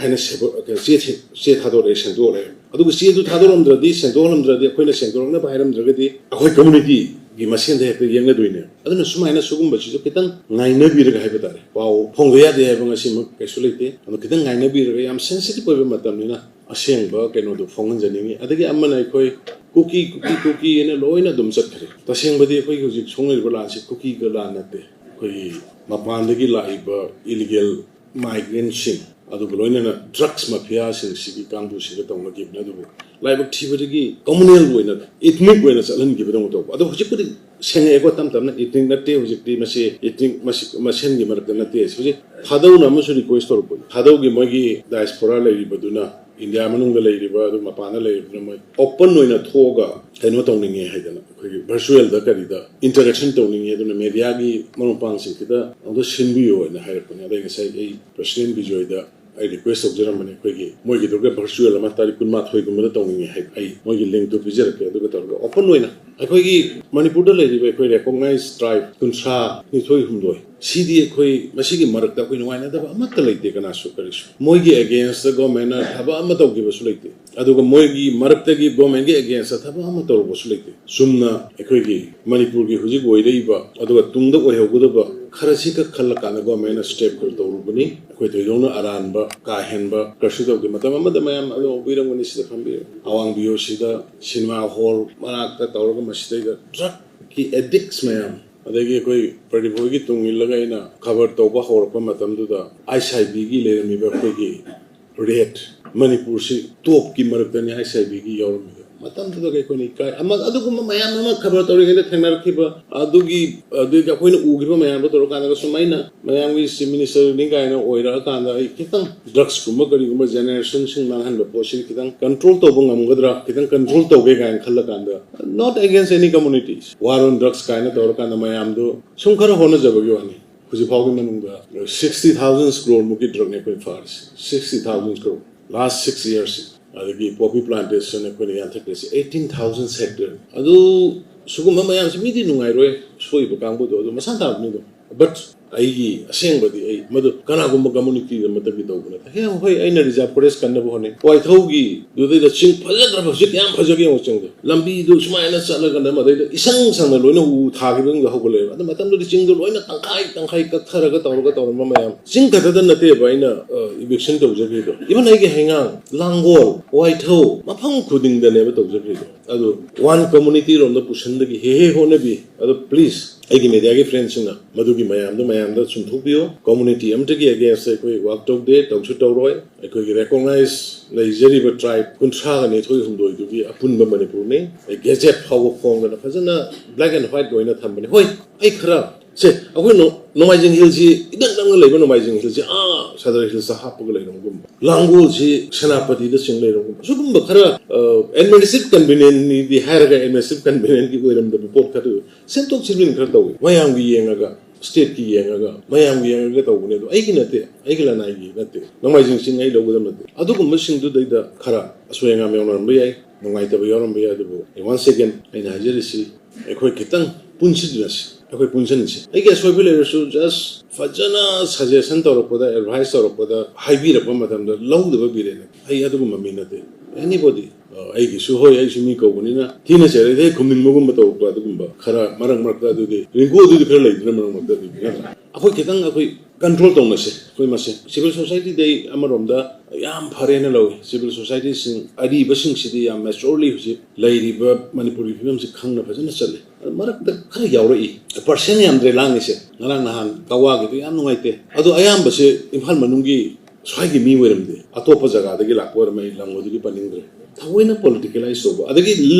ꯍꯥꯏꯅ ꯁꯦꯕ-, ꯆꯦ ꯊꯦ-, ꯆꯦ ꯊꯥꯗꯣꯔꯛꯑꯦ, ꯁꯦꯡꯗꯣꯛꯑꯦ꯫ ꯑꯗꯨꯒ ꯆꯦꯗꯨ ꯊꯥꯗꯣꯔꯛꯂꯝꯗ꯭ꯔꯗꯤ, ꯁꯦꯡꯗꯣꯛꯍꯜꯂꯝꯗ꯭ꯔꯗꯤ, ꯑꯩꯈꯣꯏꯅ ꯁꯦꯡꯗꯣꯔꯛꯅꯕ ꯍꯥꯏꯔꯝꯗ꯭ꯔꯒꯗꯤ ꯑꯩꯈꯣꯏ ꯀꯝꯃꯨꯅꯤꯇꯤꯒꯤ ꯃꯁꯦꯟꯗ ꯍꯦꯛꯇ ꯌꯦꯡꯅꯗꯣꯏꯅꯦ꯫ ꯑꯗꯨꯅ ꯁꯨꯃꯥꯏꯅ ꯁꯤꯒꯨꯝꯕꯁꯤꯁꯨ ꯈꯤꯇꯪ ꯉꯥꯏꯅꯕꯤꯔꯒ ꯍꯥꯏꯕ ꯇꯥꯔꯦ, ꯄꯥꯎ ꯐꯣꯡꯕ ꯌꯥꯗꯦ ꯍꯥꯏꯕ ꯉꯁꯤꯃꯛ ꯀꯩꯁꯨ ꯂꯩꯇꯦ꯫ ꯑꯗꯣ ꯈꯤꯇꯪ ꯉꯥꯏꯅꯕꯤꯔꯒ, ꯌꯥꯝ ꯁꯦꯟꯁꯤꯇꯤꯚ ꯑꯣꯏꯕ ꯃꯇꯝꯅꯤꯅ ꯑꯁꯦꯡꯕ ꯀꯩꯅꯣꯗꯨ ꯐꯣꯡꯍꯟꯖꯅꯤꯡꯉꯤ꯫ ꯑꯗꯒꯤ ꯑꯃꯅ ꯑꯩꯈꯣꯏ ꯀꯨꯀꯤ, ꯀꯨꯀꯤ, ꯀꯨꯀꯤ ꯍꯥꯏꯅ ꯂꯣꯏꯅ ꯑꯗꯨꯝ ꯆꯠꯈ꯭ꯔꯦ꯫ ꯇꯁꯦꯡꯕꯗꯤ ꯑꯩꯈꯣꯏꯒꯤ ꯍꯧꯖꯤꯛ ꯁꯣꯛꯅꯔꯤꯕ ꯂꯥꯟꯁꯤ ꯀꯨꯀꯤꯒ ꯂꯥꯟ ꯅꯠꯇꯦ꯫ ꯑꯩꯈꯣꯏꯒꯤ ꯃꯄꯥꯟꯗꯒꯤ ꯂꯥꯛꯏꯕ ꯏꯂꯤꯒꯦꯜ ꯃꯥꯏꯒ꯭ꯔꯦꯟꯁꯤꯡ, ꯑꯗꯨꯒ ꯂꯣꯏꯅꯅ ꯗ꯭ꯔꯒꯁ ꯃꯥꯐꯤꯌꯥꯁꯤꯡꯁꯤꯒꯤ ꯀꯥꯡꯕꯨꯁꯤꯒ ꯇꯧꯅꯈꯤꯕꯅꯤ꯫ ꯑꯗꯨꯕꯨ ꯂꯥꯏꯕꯛ ꯊꯤꯕꯗꯒꯤ ꯀꯝꯃꯨꯅꯦꯜ ꯑꯣꯏꯅ, ꯏꯊꯅꯤꯛ ꯑꯣꯏꯅ ꯆꯠꯍꯟꯈꯤꯕꯗꯧꯅ ꯇꯧꯕ꯫ ꯑꯗꯣ ꯍꯧꯖꯤꯛꯄꯨꯗꯤ ꯁꯦꯡꯉꯛꯑꯦꯀꯣ, ꯇꯞ ꯇꯞꯅ꯫ ꯏꯊꯅꯤꯛ ꯅꯠꯇꯦ ꯍꯧꯖꯤꯛꯇꯤ, ꯃꯁꯤ ꯏꯊꯅꯤꯛ ꯃꯁꯤ-, ꯃꯁꯦꯟꯒꯤ ꯃꯔꯛꯇ ꯅꯠꯇꯦ꯫ ꯍꯧꯖꯤꯛ ꯊꯥꯗꯧꯅ ꯑꯃꯁꯨ ꯔꯤꯀ꯭ꯋꯦꯁ ꯇꯧꯔꯛꯄꯅꯤ꯫ ꯊꯥꯗꯧꯒꯤ ꯃꯣꯏꯒꯤ ꯗꯥꯏꯁꯄꯣꯔꯥ ꯂꯩꯔꯤꯕꯗꯨꯅ, ꯏꯟꯗꯤꯌꯥ ꯃꯅꯨꯡꯗ ꯂꯩꯔꯤꯕ, ꯑꯗꯨ ꯃꯄꯥꯟꯗ ꯂꯩꯔꯤꯕꯗꯨꯅ ꯃꯣꯏ ꯑꯣꯄꯟ ꯑꯣꯏꯅ ꯊꯣꯛꯑꯒ ꯀꯩꯅꯣ ꯇꯧꯅꯤꯡꯉꯦ ꯍꯥꯏꯗꯅ, ꯑꯩꯈꯣꯏꯒꯤ ꯚꯔꯆꯨꯋꯦꯜꯗ ꯀꯔꯤꯗ ꯏꯟꯇꯔꯦꯛꯁꯟ ꯇꯧꯅꯤꯡꯉꯦ, ꯑꯗꯨꯅ ꯃꯦꯗꯤꯌꯥꯒꯤ ꯃꯔꯨꯞ ꯃꯄꯥꯡꯁꯤꯡꯁꯤꯗ ꯑꯃꯨꯛꯇ ꯁꯤꯟꯕꯤꯌꯣ ꯍꯥꯏꯅ ꯍꯥꯏꯔꯛꯄꯅꯦ꯫ ꯑꯗꯩ ꯉꯁꯥꯏ ꯑꯩ ꯄ꯭ꯔꯁꯤꯗꯦꯟ ꯕꯤꯖꯣꯏꯗ ꯑꯩ ꯔꯤꯀ꯭ꯋꯦꯁ ꯇꯧꯖꯔꯝꯕꯅꯦ, ꯑꯩꯈꯣꯏꯒꯤ ꯃꯣꯏꯒꯤꯗꯨꯒ ꯚꯔꯆꯨꯋꯦꯜ ꯑꯃ ꯇꯥꯔꯤꯛ ꯀꯨꯟꯃꯥꯊꯣꯏꯒꯨꯝꯕꯗ ꯇꯧꯅꯤꯡꯉꯦ ꯍꯥꯏ꯫ ꯑꯩ ꯃꯣꯏꯒꯤ ꯂꯤꯡꯛꯇꯨ ꯄꯤꯖꯔꯛꯀꯦ, ꯑꯗꯨꯒ ꯇꯧꯔꯒ ꯑꯣꯄꯟ ꯑꯣꯏꯅ ꯑꯩꯈꯣꯏꯒꯤ ꯃꯅꯤꯄꯨꯔꯗ ꯂꯩꯔꯤꯕ ꯑꯩꯈꯣꯏ ꯔꯦꯀꯣꯛꯅꯥꯏꯖ ꯇ꯭ꯔꯥꯏꯕ ꯀꯨꯟꯊ꯭ꯔꯥ ꯅꯤꯊꯣꯏ ꯍꯨꯝꯗꯣꯏ ꯁꯤꯗꯤ ꯑꯩꯈꯣꯏ ꯃꯁꯤꯒꯤ ꯃꯔꯛꯇ ꯑꯩꯈꯣꯏ ꯅꯨꯡꯉꯥꯏꯅꯗꯕ ꯑꯃꯠꯇ ꯂꯩꯇꯦ, ꯀꯅꯥꯁꯨ ꯀꯔꯤꯁꯨ꯫ ꯃꯣꯏꯒꯤ ꯑꯦꯒꯦꯟꯁꯇ ꯒꯣꯔꯃꯦꯟꯅ ꯊꯕꯛ ꯑꯃ ꯇꯧꯈꯤꯕꯁꯨ ꯂꯩꯇꯦ, ꯑꯗꯨꯒ ꯃꯣꯏꯒꯤ ꯃꯔꯛꯇꯒꯤ ꯒꯣꯔꯃꯦꯟꯒꯤ ꯑꯦꯒꯦꯟꯁꯇ ꯊꯕꯛ ꯑꯃ ꯇꯧꯔꯨꯕꯁꯨ ꯂꯩꯇꯦ꯫ ꯆꯨꯝꯅ ꯑꯩꯈꯣꯏꯒꯤ ꯃꯅꯤꯄꯨꯔꯒꯤ ꯍꯧꯖꯤꯛ ꯑꯣꯏꯔꯛꯏꯕ, ꯑꯗꯨꯒ ꯇꯨꯡꯗ ꯑꯣꯏꯍꯧꯒꯗꯕ ꯈꯔꯁꯤ ꯈꯛ ꯈꯜꯂꯀꯥꯟꯗ ꯒꯣꯔꯃꯦꯟꯅ ꯁ꯭ꯇꯦꯞ ꯈꯔ ꯇꯧꯔꯨꯕꯅꯤ꯫ ꯑꯩꯈꯣꯏ ꯊꯣꯏꯗꯣꯛꯅ ꯑꯔꯥꯟꯕ, ꯀꯥ ꯍꯦꯟꯕ ꯀꯔꯤꯁꯨ ꯇꯧꯗꯦ꯫ ꯃꯇꯝ ꯑꯃꯗ ꯃꯌꯥꯝ ꯑꯗꯨ ꯎꯕꯤꯔꯝꯒꯅꯤ, ꯁꯤꯗ ꯈꯪꯕꯤꯔꯦ, ꯑꯋꯥꯡ ꯕꯤ ꯑꯣ ꯁꯤꯗ ꯁꯤꯅꯦꯃꯥ ꯍꯣꯜ ꯃꯅꯥꯛꯇ ꯇꯧꯔꯒ ꯃꯁꯤꯗꯩꯗ ꯗ꯭ꯔꯒꯀꯤ ꯑꯦꯗꯤꯛꯁ ꯃꯌꯥꯝ, ꯑꯗꯒꯤ ꯑꯩꯈꯣꯏ ꯄ꯭ꯔꯗꯤꯞ ꯍꯣꯏꯒꯤ ꯇꯨꯡ ꯏꯜꯂꯒ ꯑꯩꯅ ꯈꯕꯔ ꯇꯧꯕ ꯍꯧꯔꯛꯄ ꯃꯇꯝꯗꯨꯗ ꯑꯥꯏꯁ ꯑꯥꯏ ꯕꯤꯒꯤ ꯂꯩꯔꯝꯃꯤꯕ ꯑꯩꯈꯣꯏꯒꯤ ꯔꯦꯠ, ꯃꯅꯤꯄꯨꯔꯁꯤ ꯇꯣꯞꯀꯤ ꯃꯔꯛꯇꯅꯤ ꯑꯥꯏꯁ ꯑꯥꯏ ꯕꯤꯒꯤ ꯌꯥꯎꯔꯝꯃꯤꯗꯣ꯫ ꯃꯇꯝꯗꯨꯗ ꯑꯩꯈꯣꯏꯅ ꯏꯀꯥꯏ꯫ ꯑꯃ-, ꯑꯗꯨꯒꯨꯝꯕ ꯃꯌꯥꯝ ꯑꯃ ꯈꯕꯔ ꯇꯧꯔꯤꯉꯩꯗ ꯊꯦꯡꯅꯔꯛꯈꯤꯕ, ꯑꯗꯨꯒꯤ, ꯑꯗꯨꯒꯤ ꯑꯩꯈꯣꯏꯅ ꯎꯈꯤꯕ ꯃꯌꯥꯝꯗꯣ ꯇꯧꯔꯀꯥꯟꯗꯒ ꯁꯨꯃꯥꯏꯅ ꯃꯌꯥꯝꯒꯤ ꯆꯤꯐ ꯃꯤꯅꯤꯁꯇꯔꯅꯤ ꯀꯥꯏꯅ ꯑꯣꯏꯔꯛꯑꯀꯥꯟꯗ ꯑꯩ ꯈꯤꯇꯪ ꯗ꯭ꯔꯒꯁꯀꯨꯝꯕ ꯀꯔꯤꯒꯨꯝꯕ ꯖꯦꯅꯦꯔꯦꯁꯟꯁꯤꯡ ꯃꯥꯡꯍꯟꯕ ꯄꯣꯠꯁꯤ ꯈꯤꯇꯪ ꯀꯟꯇ꯭ꯔꯣꯜ ꯇꯧꯕ ꯉꯝꯒꯗ꯭ꯔꯥ, ꯈꯤꯇꯪ ꯀꯟꯇ꯭ꯔꯣꯜ ꯇꯧꯒꯦ ꯀꯥꯏꯅ ꯈꯜꯂꯀꯥꯟꯗ, not against any communities, war on drugs ꯀꯥꯏꯅ ꯇꯧꯔꯀꯥꯟꯗ ꯃꯌꯥꯝꯗꯣ ꯁꯨꯝ ꯈꯔ ꯍꯣꯠꯅꯖꯕꯒꯤ ꯋꯥꯅꯤ꯫ ꯍꯧꯖꯤꯛ ꯐꯥꯎꯒꯤ ꯃꯅꯨꯡꯗ sixty thousand crore ꯃꯨꯛꯀꯤ ꯗ꯭ꯔꯒꯅꯦ ꯑꯩꯈꯣꯏ ꯐꯥꯔꯤꯁꯦ, sixty thousand crore, last six years꯫ ꯑꯗꯒꯤ poppy plantation ꯑꯩꯈꯣꯏꯅ ꯌꯥꯟꯊꯠꯈ꯭ꯔꯤꯁꯦ eighteen thousand hectare꯫ ꯑꯗꯨ ꯁꯤꯒꯨꯝꯕ ꯃꯌꯥꯝꯁꯤ ꯃꯤꯗꯤ ꯅꯨꯡꯉꯥꯏꯔꯣꯏ, ꯁꯣꯛꯏꯕ ꯀꯥꯡꯕꯨꯗꯣ, ꯑꯗꯨ ꯃꯁꯥ ꯇꯥꯕ ꯃꯤꯗꯣ꯫ But ꯑꯩꯒꯤ ꯑꯁꯦꯡꯕꯗꯤ ꯑꯩ ꯃꯗꯨ ꯀꯅꯥꯒꯨꯝꯕ community ꯑꯃꯠꯇꯒꯤ ꯇꯧꯕ ꯅꯠꯇꯦ꯫ ꯍꯌꯦꯡ ꯍꯣꯏ ꯑꯩꯅ reserve forest ꯀꯟꯅꯕ ꯍꯣꯠꯅꯩ꯫ ꯋꯥꯏꯊꯧꯒꯤꯗꯨꯗꯩꯗ ꯆꯤꯡ ꯐꯖꯈ꯭ꯔꯕ, ꯍꯧꯖꯤꯛ ꯌꯥꯝ ꯐꯖꯒꯦ ꯌꯦꯡꯉꯣ ꯆꯤꯡꯗꯣ꯫ ꯂꯝꯕꯤꯗꯨ ꯁꯨꯃꯥꯏꯅ ꯆꯠꯂꯒꯅ ꯃꯗꯩꯗ ꯏꯁꯪ ꯁꯪꯅ ꯂꯣꯏꯅ ꯎ ꯊꯥꯈꯤꯕꯗꯨꯗ ꯍꯧꯒꯠꯂꯛꯑꯦꯕ꯫ ꯑꯗꯨ ꯃꯇꯝꯗꯨꯗꯤ ꯆꯤꯡꯗꯣ ꯂꯣꯏꯅ ꯇꯪꯈꯥꯏ ꯇꯪꯈꯥꯏ ꯀꯛꯊꯔꯒ ꯇꯧꯔꯒ ꯇꯧꯔꯝꯕ ꯃꯌꯥꯝ꯫ ꯆꯤꯡ ꯈꯛꯇꯗ ꯅꯠꯇꯦꯕ ꯑꯩꯅ, ꯑ, eviction ꯇꯧꯖꯈ꯭ꯔꯤꯗꯣ꯫ Even ꯑꯩꯒꯤ ꯍꯩꯉꯥꯡ, ꯂꯥꯡꯒꯣꯜ, ꯋꯥꯏꯊꯧ, ꯃꯐꯝ ꯈꯨꯗꯤꯡꯗꯅꯦꯕ ꯇꯧꯖꯈ꯭ꯔꯤꯗꯣ꯫ ꯑꯗꯨ one community ꯔꯣꯝꯗ ꯄꯨꯁꯤꯟꯕꯒꯤ ꯍꯦꯛ ꯍꯦꯛ ꯍꯣꯠꯅꯕꯤ꯫ ꯑꯗꯣ please ꯑꯩꯒꯤ media ꯒꯤ friend ꯁꯤꯡꯅ ꯃꯗꯨꯒꯤ ꯃꯌꯥꯝꯗꯣ ꯃꯌꯥꯝꯗ ꯆꯨꯝꯊꯣꯛꯄꯤꯌꯨ꯫ Community ꯑꯃꯠꯇꯒꯤ against ꯑꯩꯈꯣꯏ work ꯇꯧꯗꯦ, ꯇꯧꯁꯨ ꯇꯧꯔꯣꯏ꯫ ꯑꯩꯈꯣꯏꯒꯤ recognize ꯂꯩꯖꯔꯤꯕ tribe ꯀꯨꯟꯊ꯭ꯔꯥꯒ ꯅꯤꯊꯣꯏ ꯍꯨꯝꯗꯣꯏꯗꯨꯒꯤ ꯑꯄꯨꯟꯕ ꯃꯅꯤꯄꯨꯔꯅꯤ꯫ ꯑꯩ gazette ꯐꯥꯎꯕ ꯐꯣꯡꯗꯅ ꯐꯖꯅ black and white ꯂꯣꯏꯅ ꯊꯝꯕꯅꯤ꯫ ꯍꯣꯏ, ꯑꯩ ꯈꯔ ꯁꯦ, ꯑꯩꯈꯣꯏ ꯅꯣ-, ꯅꯣꯡꯃꯥꯏꯖꯤꯡ Hill ꯁꯤ ꯏꯅꯛ ꯅꯛꯅ ꯂꯩꯕ ꯅꯣꯡꯃꯥꯏꯖꯤꯡ Hill ꯁꯤ, ꯑꯥ, ꯁꯗꯔ Hills ꯇ ꯍꯥꯞꯄꯒ ꯂꯩꯔꯝꯒꯨꯝꯕ, ꯂꯥꯡꯒꯣꯜꯁꯤ ꯁꯦꯅꯥꯄꯇꯤꯗ ꯆꯤꯡ ꯂꯩꯔꯝꯒꯨꯝꯕ, ꯁꯤꯒꯨꯝꯕ ꯈꯔ, ꯑ, administrative convenience ꯅꯤꯗꯤ ꯍꯥꯏꯔꯒ administrative convenience ꯀꯤ ꯑꯣꯏꯔꯝꯗꯕ ꯄꯣꯠ ꯈꯔ ꯁꯦꯝꯗꯣꯛ ꯁꯦꯝꯖꯤꯟ ꯈꯔ ꯇꯧꯏ꯫ ꯃꯌꯥꯝꯒꯤ ꯌꯦꯡꯉꯒ, state ꯀꯤ ꯌꯦꯡꯉꯒ, ꯃꯌꯥꯝꯒꯤ ꯌꯦꯡꯉꯒ ꯇꯧꯕꯅꯦ꯫ ꯑꯗꯣ ꯑꯩꯒꯤ ꯅꯠꯇꯦ, ꯑꯩꯒꯤ ꯂꯅꯥꯏꯒꯤ ꯅꯠꯇꯦ, ꯅꯣꯡꯃꯥꯏꯖꯤꯡ ꯆꯤꯡ ꯑꯩ ꯂꯧꯒꯗꯕ ꯅꯠꯇꯦ꯫ ꯑꯗꯨꯒꯨꯝꯕꯁꯤꯡꯗꯨꯗꯩꯗ ꯈꯔ ꯑꯁꯣꯏ ꯑꯉꯥꯝ ꯌꯥꯎꯅꯔꯝꯕ ꯌꯥꯏ, ꯅꯨꯡꯉꯥꯏꯇꯕ ꯌꯥꯎꯔꯝꯕ ꯌꯥꯏ꯫ ꯑꯗꯨꯕꯨ once again ꯑꯩꯅ ꯍꯥꯏꯖꯔꯤꯁꯤ, ꯑꯩꯈꯣꯏ ꯈꯤꯇꯪ ꯄꯨꯟꯁꯤꯟꯅꯁꯤ, ꯑꯩꯈꯣꯏ ꯄꯨꯟꯁꯤꯟꯁꯤ꯫ ꯑꯩꯒꯤ ꯑꯁꯣꯏꯕ ꯂꯩꯔꯁꯨ just ꯐꯖꯅ suggestion ꯇꯧꯔꯛꯄꯗ, advice ꯇꯧꯔꯛꯄꯗ, ꯍꯥꯏꯕꯤꯔꯛꯄ ꯃꯇꯝꯗ ꯂꯧꯗꯕ ꯕꯤꯔꯦꯟꯅ꯫ ꯑꯩ ꯑꯗꯨꯒꯨꯝꯕ ꯃꯤ ꯅꯠꯇꯦ꯫ Anybody, ꯑ, ꯑꯩꯒꯤꯁꯨ, ꯍꯣꯏ, ꯑꯩꯁꯨ ꯃꯤ ꯀꯧꯕꯅꯤꯅ ꯊꯤꯅ ꯆꯩꯔꯛꯏꯗ ꯍꯦꯛ ꯈꯨꯝꯅꯤꯡꯕꯒꯨꯝꯕ ꯇꯧꯔꯛꯄ ꯑꯗꯨꯒꯨꯝꯕ ꯈꯔ ꯃꯔꯛ ꯃꯔꯛꯇ, ꯑꯗꯨꯗꯤ ꯔꯤꯡꯀꯨ ꯑꯗꯨꯗꯤ ꯈꯔ ꯂꯩꯗꯅ ꯃꯔꯛ ꯃꯔꯛꯇ ꯑꯗꯨꯗꯤ ꯅꯠꯇ꯭ꯔꯥ? ꯑꯩꯈꯣꯏ ꯈꯤꯇꯪ ꯑꯩꯈꯣꯏ control ꯇꯧꯅꯁꯦ ꯑꯩꯈꯣꯏ ꯃꯁꯦ꯫ Civil society ꯗꯩ ꯑꯃꯔꯣꯝꯗ ꯌꯥꯝ ꯐꯔꯦꯅ ꯂꯧꯏ꯫ Civil society ꯁꯤꯡ ꯑꯔꯤꯕꯁꯤꯡꯁꯤꯗꯤ ꯌꯥꯝ maturely ꯍꯧꯖꯤꯛ ꯂꯩꯔꯤꯕ ꯃꯅꯤꯄꯨꯔꯒꯤ ꯐꯤꯕꯝꯁꯤ ꯈꯪꯅ ꯐꯖꯅ ꯆꯠꯂꯤ꯫ ꯑꯗꯨ ꯃꯔꯛꯇ ꯈꯔ ꯌꯥꯎꯔꯛꯏ꯫ Percent ꯌꯥꯝꯗ꯭ꯔꯦ ꯂꯥꯡꯉꯤꯁꯦ꯫ ꯉꯔꯥꯡ ꯅꯍꯥꯟ ꯀꯋꯥꯒꯤꯗꯣ ꯌꯥꯝ ꯅꯨꯡꯉꯥꯏꯇꯦ꯫ ꯑꯗꯣ ꯑꯌꯥꯝꯕꯁꯦ ꯏꯝꯐꯥꯜ ꯃꯅꯨꯡꯒꯤ ꯁ꯭ꯋꯥꯏꯒꯤ ꯃꯤ ꯑꯣꯏꯔꯝꯗꯦ, ꯑꯇꯣꯞꯄ ꯖꯒꯥꯗꯒꯤ ꯂꯥꯛꯄ ꯑꯣꯏꯔꯝꯃꯦ꯫ ꯑꯩ ꯂꯝ ꯑꯗꯨꯒꯤ ꯄꯟꯅꯤꯡꯗ꯭ꯔꯦ꯫ ꯊꯑꯣꯏꯅ politicalize ꯇꯧꯕ, ꯑꯗꯒꯤ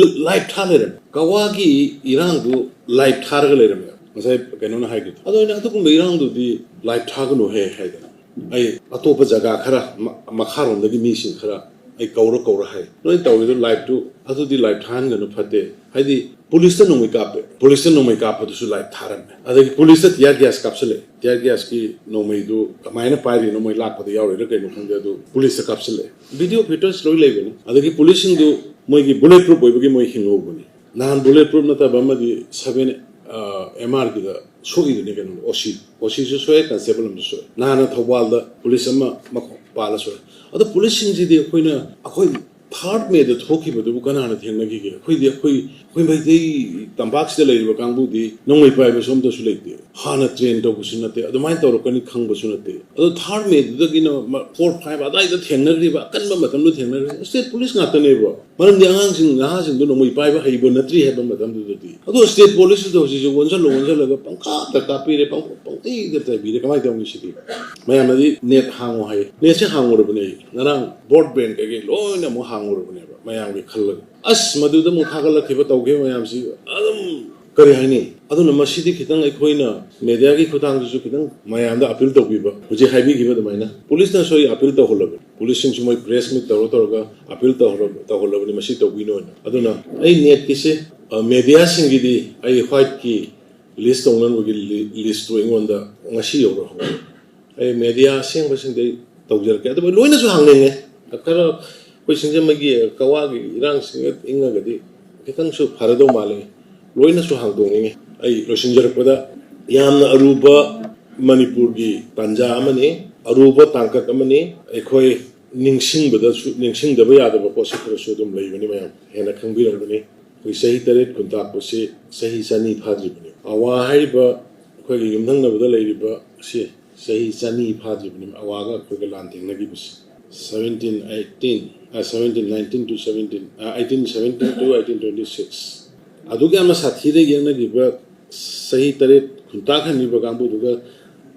live ꯊꯥ ꯂꯩꯔꯝꯃꯦ꯫ ꯀꯋꯥꯒꯤ ꯏꯔꯥꯡꯗꯨ live ꯊꯥꯔꯒ ꯂꯩꯔꯝꯃꯦ꯫ ꯉꯁꯥꯏ ꯀꯩꯅꯣꯅ ꯍꯥꯏꯈꯤꯕꯗꯣ꯫ ꯑꯗꯣ ꯑꯩꯅ ꯑꯗꯨꯒꯨꯝꯕ ꯏꯔꯥꯡꯗꯨꯗꯤ live ꯊꯥꯒꯅꯨꯍꯦ ꯍꯥꯏꯗꯅ꯫ ꯑꯩ ꯑꯇꯣꯞꯄ ꯖꯒꯥ ꯈꯔ, ꯃ-, ꯃꯈꯥꯔꯣꯝꯗꯒꯤ ꯃꯤꯁꯤꯡ ꯈꯔ ꯑꯩ ꯀꯧꯔ ꯀꯧꯔ ꯍꯥꯏ꯫ ꯅꯣꯏ ꯇꯧꯔꯤꯗꯣ live ꯇꯨ, ꯑꯗꯨꯗꯤ live ꯊꯥꯍꯟꯒꯅꯨ, ꯐꯠꯇꯦ꯫ ꯍꯥꯏꯗꯤ ꯄꯨꯂꯤꯁꯇ ꯅꯣꯡꯃꯩ ꯀꯥꯞꯄꯦ, ꯄꯨꯂꯤꯁꯇ ꯅꯣꯡꯃꯩ ꯀꯥꯞꯄꯗꯨꯁꯨ ꯂꯥꯏꯚ ꯊꯥꯔꯝꯃꯦ꯫ ꯑꯗꯒꯤ ꯄꯨꯂꯤꯁꯇ ꯇꯤꯌꯥꯔ ꯒ꯭ꯌꯥꯁ ꯀꯥꯞꯁꯤꯜꯂꯛꯑꯦ, ꯇꯤꯌꯥꯔ ꯒ꯭ꯌꯥꯁꯀꯤ ꯅꯣꯡꯃꯩꯗꯨ ꯀꯃꯥꯏꯅ ꯄꯥꯏꯔꯤꯅꯣ, ꯃꯣꯏ ꯂꯥꯛꯄꯗ ꯌꯥꯎꯔꯤꯔꯥ ꯀꯩꯅꯣ ꯈꯪꯗꯦ, ꯑꯗꯨ ꯄꯨꯂꯤꯁꯇ ꯀꯥꯞꯁꯤꯜꯂꯛꯑꯦ꯫ ꯚꯤꯗꯤꯑꯣ ꯐꯨꯇꯦꯖ ꯂꯣꯏ ꯂꯩꯕꯅꯤ꯫ ꯑꯗꯒꯤ ꯄꯨꯂꯤꯁꯁꯤꯡꯗꯨ ꯃꯣꯏꯒꯤ ꯕꯨꯂꯦꯠ ꯄ꯭ꯔꯨꯐ ꯑꯣꯏꯕꯒꯤ ꯃꯣꯏ ꯍꯤꯡꯍꯧꯕꯅꯤ꯫ ꯅꯍꯥꯟ ꯕꯨꯂꯦꯠ ꯄ꯭ꯔꯨꯐ ꯅꯠꯇꯕ ꯑꯃꯗꯤ ꯁꯚꯦꯟ ꯑꯦꯝ ꯑꯥꯔꯒꯤꯗ ꯁꯣꯛꯏꯗꯨꯅꯤ ꯀꯩꯅꯣ, ꯑꯣ ꯁꯤ, ꯑꯣ ꯁꯤꯁꯨ ꯁꯣꯛꯑꯦ, ꯀꯟꯁꯇꯦꯕꯜ ꯑꯃꯁꯨ ꯁꯣꯛꯑꯦ꯫ ꯅꯍꯥꯟꯅ ꯊꯧꯕꯥꯜꯗ ꯄꯨꯂꯤꯁ ꯑꯃ ꯃꯈꯣꯡ ꯄꯥꯜꯂ ꯁꯣꯛꯑꯦ꯫ ꯑꯗꯣ ꯄꯨꯂꯤꯁꯁꯤꯡꯁꯤꯗꯤ ꯑꯩꯈꯣꯏꯅ, ꯑꯩꯈꯣꯏ ꯊꯥꯔꯠ ꯃꯦꯗ ꯊꯣꯛꯈꯤꯕꯗꯨꯕꯨ ꯀꯅꯥꯅ ꯊꯦꯡꯅꯈꯤꯒꯦ? ꯑꯩꯈꯣꯏꯗꯤ ꯑꯩꯈꯣꯏ, ꯑꯩꯈꯣꯏ ꯃꯩꯇꯩ ꯇꯝꯄꯥꯛꯁꯤꯗ ꯂꯩꯔꯤꯕ ꯀꯥꯡꯕꯨꯗꯤ ꯅꯣꯡꯃꯩ ꯄꯥꯏꯕꯁꯨ ꯑꯝꯇꯁꯨ ꯂꯩꯇꯦ꯫ ꯍꯥꯟꯅ ꯇ꯭ꯔꯦꯟ ꯇꯧꯕꯁꯨ ꯅꯠꯇꯦ, ꯑꯗꯨꯃꯥꯏꯅ ꯇꯧꯔꯛꯀꯅꯤ ꯈꯪꯕꯁꯨ ꯅꯠꯇꯦ꯫ ꯑꯗꯣ ꯊꯥꯔꯠ ꯃꯦꯗꯨꯗꯒꯤꯅ ꯐꯣꯔ ꯐꯥꯏꯚ ꯑꯗꯨꯋꯥꯏꯗ ꯊꯦꯡꯅꯈ꯭ꯔꯤꯕ, ꯑꯀꯟꯕ ꯃꯇꯝꯗ ꯊꯦꯡꯅꯈ꯭ꯔꯤꯕ ꯁ꯭ꯇꯦꯠ ꯄꯨꯂꯤꯁ ꯉꯥꯛꯇꯅꯦꯕ꯫ ꯃꯔꯝꯗꯤ ꯑꯉꯥꯡꯁꯤꯡ, ꯅꯍꯥꯁꯤꯡꯗꯣ ꯅꯣꯡꯃꯩ ꯄꯥꯏꯕ ꯍꯩꯕ ꯅꯠꯇ꯭ꯔꯤ ꯍꯥꯏꯕ ꯃꯇꯝꯗꯨꯗꯗꯤ꯫ ꯑꯗꯣ ꯁ꯭ꯇꯦꯠ ꯄꯨꯂꯤꯁꯇꯨꯗ ꯍꯧꯖꯤꯛꯁꯦ ꯑꯣꯟꯁꯤꯜꯂ ꯑꯣꯟꯁꯤꯜꯂꯒ ꯄꯪꯀꯥꯞꯇ ꯀꯥꯞꯄꯤꯔꯦ, ꯄꯪ-, ꯄꯪꯇꯩꯗ ꯇꯩꯕꯤꯔꯦ꯫ ꯀꯃꯥꯏꯅ ꯇꯧꯅꯤ ꯁꯤꯗꯤ? ꯃꯌꯥꯝꯅꯗꯤ ꯅꯦꯠ ꯍꯥꯡꯉꯣ ꯍꯥꯏ꯫ ꯅꯦꯠꯁꯦ ꯍꯥꯡꯉꯨꯔꯕꯅꯦ ꯑꯩ꯫ ꯉꯔꯥꯡ ꯕ꯭ꯔꯣꯗꯕꯦꯟ ꯀꯩꯀꯩ ꯂꯣꯏꯅ ꯑꯃꯨꯛ ꯍꯥꯡꯉꯨꯔꯕꯅꯦꯕ ꯃꯌꯥꯝꯒꯤ ꯈꯜꯂꯒ꯫ ꯑꯁ, ꯃꯗꯨꯗ ꯑꯃꯨꯛ ꯊꯥꯒꯠꯂꯛꯈꯤꯕ ꯇꯧꯈꯤꯕ ꯃꯌꯥꯝꯁꯤ ꯑꯗꯨꯝ ꯀꯔꯤ ꯍꯥꯏꯅꯤ? ꯑꯗꯨꯅ ꯃꯁꯤꯗꯤ ꯈꯤꯇꯪ ꯑꯩꯈꯣꯏꯅ ꯃꯦꯗꯤꯌꯥꯒꯤ ꯈꯨꯠꯊꯥꯡꯗꯁꯨ ꯈꯤꯇꯪ ꯃꯌꯥꯝꯗ ꯑꯄꯤꯜ ꯇꯧꯕꯤꯕ, ꯍꯧꯖꯤꯛ ꯍꯥꯏꯕꯤꯈꯤꯕ ꯑꯗꯨꯃꯥꯏꯅ꯫ ꯄꯨꯂꯤꯁꯅꯁꯨ ꯑꯩ ꯑꯄꯤꯜ ꯇꯧꯍꯜꯂꯕꯅꯤ, ꯄꯨꯂꯤꯁꯁꯤꯡꯁꯨ ꯃꯣꯏ ꯄ꯭ꯔꯦꯁ ꯃꯤꯠ ꯇꯧꯔ ꯇꯧꯔꯒ ꯑꯄꯤꯜ ꯇꯧꯍꯜꯂ-, ꯇꯧꯍꯜꯂꯕꯅꯤ, ꯃꯁꯤ ꯇꯧꯕꯤꯅꯣꯅ꯫ ꯑꯗꯨꯅ ꯑꯩ ꯅꯦꯠꯀꯤꯁꯦ, ꯑ, ꯃꯦꯗꯤꯌꯥꯁꯤꯡꯒꯤꯗꯤ ꯑꯩ ꯍ꯭ꯋꯥꯏꯠꯀꯤ ꯂꯤꯁ ꯇꯧꯅꯅꯕꯒꯤ ꯂꯤ-, ꯂꯤꯁꯇꯨ ꯑꯩꯉꯣꯟꯗ ꯉꯁꯤ ꯌꯧꯔꯛꯍꯧꯔꯦ꯫ ꯑꯩ ꯃꯦꯗꯤꯌꯥ ꯑꯁꯦꯡꯕꯁꯤꯡꯗꯤ ꯑꯩ ꯇꯧꯖꯔꯛꯀꯦ꯫ ꯑꯗꯨꯕꯨ ꯂꯣꯏꯅꯁꯨ ꯍꯥꯡꯅꯤꯡꯉꯦ꯫ ꯈꯔ ꯑꯩꯈꯣꯏ ꯁꯤꯡꯖꯃꯩꯒꯤ ꯀꯋꯥꯒꯤ ꯏꯔꯥꯡꯁꯤꯡ ꯏꯪꯉꯒꯗꯤ ꯈꯤꯇꯪꯁꯨ ꯐꯔꯗꯧ ꯃꯥꯜꯂꯦ꯫ ꯂꯣꯏꯅꯁꯨ ꯍꯥꯡꯗꯣꯛꯅꯤꯡꯉꯦ꯫ ꯑꯩ ꯂꯣꯏꯁꯤꯟꯖꯔꯛꯄꯗ, ꯌꯥꯝꯅ ꯑꯔꯨꯕ ꯃꯅꯤꯄꯨꯔꯒꯤ ꯇꯥꯟꯖꯥ ꯑꯃꯅꯤ, ꯑꯔꯨꯕ ꯇꯥꯡꯀꯛ ꯑꯃꯅꯤ꯫ ꯑꯩꯈꯣꯏ ꯅꯤꯡꯁꯤꯡꯕꯗꯁꯨ, ꯅꯤꯡꯁꯤꯡꯗꯕ ꯌꯥꯗꯕ ꯄꯣꯠꯁꯛ ꯈꯔꯁꯨ ꯑꯗꯨꯝ ꯂꯩꯕꯅꯤ, ꯃꯌꯥꯝ ꯍꯦꯟꯅ ꯈꯪꯕꯤꯔꯝꯒꯅꯤ꯫ ꯑꯩꯈꯣꯏ ꯆꯍꯤ ꯇꯔꯦꯠ ꯈꯨꯟꯇꯥꯛꯄꯁꯤ ꯆꯍꯤ ꯆꯅꯤ ꯐꯥꯗ꯭ꯔꯤꯕꯅꯤ꯫ ꯑꯋꯥ ꯍꯥꯏꯔꯤꯕ ꯑꯩꯈꯣꯏꯒꯤ ꯌꯨꯝꯊꯪꯅꯕꯗ ꯂꯩꯔꯤꯕ ꯑꯁꯤ ꯆꯍꯤ ꯆꯅꯤ ꯐꯥꯗ꯭ꯔꯤꯕꯅꯤ, ꯑꯋꯥꯒ ꯑꯩꯈꯣꯏꯒ ꯂꯥꯟ ꯊꯦꯡꯅꯈꯤꯕꯁꯤ꯫ Seventeen eighteen, ꯑ, seventeen nineteen to seventeen, ꯑ, eighteen seventeen to eighteen twenty six꯫ ꯑꯗꯨꯛ ꯌꯥꯝꯅ ꯁꯥꯊꯤꯅ ꯌꯦꯛꯅꯈꯤꯕ ꯆꯍꯤ ꯇꯔꯦꯠ ꯈꯨꯟꯇꯥꯛ ꯍꯟꯈꯤꯕ ꯀꯥꯡꯕꯨꯗꯨꯒ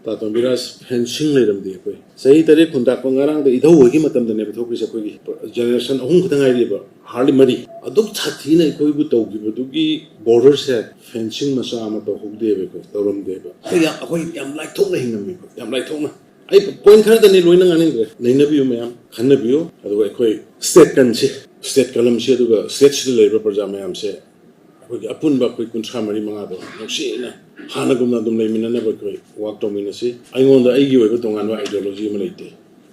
ꯇꯥ ꯇꯣꯝꯕꯤꯔꯥꯖ ꯐꯦꯟꯁꯤꯡ ꯂꯩꯔꯝꯗꯦ꯫ ꯑꯩꯈꯣꯏ ꯆꯍꯤ ꯇꯔꯦꯠ ꯈꯨꯟꯇꯥꯛꯄ ꯉꯔꯥꯡꯗ ꯏꯙꯧ ꯍꯣꯏꯒꯤ ꯃꯇꯝꯗꯅꯦꯕ ꯊꯣꯛꯈ꯭ꯔꯤꯁꯦ꯫ ꯑꯩꯈꯣꯏꯒꯤ ꯖꯦꯅꯦꯔꯦꯁꯟ ꯑꯍꯨꯝ ꯈꯛꯇ ꯉꯥꯏꯔꯤꯕ, ꯍꯥꯔꯂꯤ ꯃꯔꯤ꯫ ꯑꯗꯨꯛ ꯁꯥꯊꯤꯅ ꯑꯩꯈꯣꯏꯕꯨ ꯇꯧꯈꯤꯕꯗꯨꯒꯤ ꯕꯣꯔꯗꯔꯁꯦ ꯐꯦꯟꯁꯤꯡ ꯃꯆꯥ ꯑꯃ ꯇꯧꯍꯧꯗꯦꯕ, ꯑꯩꯈꯣꯏ ꯇꯧꯔꯝꯗꯦꯕ꯫ ꯑꯩꯈꯣꯏ ꯌꯥꯝ, ꯑꯩꯈꯣꯏ ꯌꯥꯝ ꯂꯥꯏꯊꯣꯛꯅ ꯍꯤꯡꯉꯝꯃꯦꯕ, ꯌꯥꯝ ꯂꯥꯏꯊꯣꯛꯅ꯫ ꯑꯩ ꯄꯣꯏꯟ ꯈꯔꯗꯅꯤ ꯂꯣꯏꯅ ꯉꯥꯡꯅꯤꯡꯗ꯭ꯔꯦ, ꯅꯩꯅꯕꯤꯌꯨ ꯃꯌꯥꯝ, ꯈꯟꯅꯕꯤꯌꯨ꯫ ꯑꯗꯨꯒ ꯑꯩꯈꯣꯏ ꯁ꯭ꯇꯦꯠ ꯀꯟꯁꯤ, ꯁ꯭ꯇꯦꯠ ꯀꯂꯝꯁꯤ, ꯑꯗꯨꯒ ꯁ꯭ꯇꯦꯠꯁꯤꯗ ꯂꯩꯔꯤꯕ ꯄ꯭ꯔꯖꯥ ꯃꯌꯥꯝꯁꯦ ꯑꯩꯈꯣꯏꯒꯤ ꯑꯄꯨꯟꯕ ꯑꯩꯈꯣꯏ ꯀꯨꯟꯊ꯭ꯔꯥ ꯃꯔꯤ ꯃꯉꯥꯗꯣ ꯅꯨꯡꯁꯤꯅ ꯍꯥꯟꯅꯒꯨꯝꯅ ꯑꯗꯨꯝ ꯂꯩꯃꯤꯟꯅꯅꯕ ꯑꯩꯈꯣꯏ ꯋꯥꯛ ꯇꯧꯃꯤꯟꯅꯁꯤ꯫ ꯑꯩꯉꯣꯟꯗ ꯑꯩꯒꯤ ꯑꯣꯏꯕ ꯇꯣꯉꯥꯟꯕ ideology ꯑꯃ ꯂꯩꯇꯦ꯫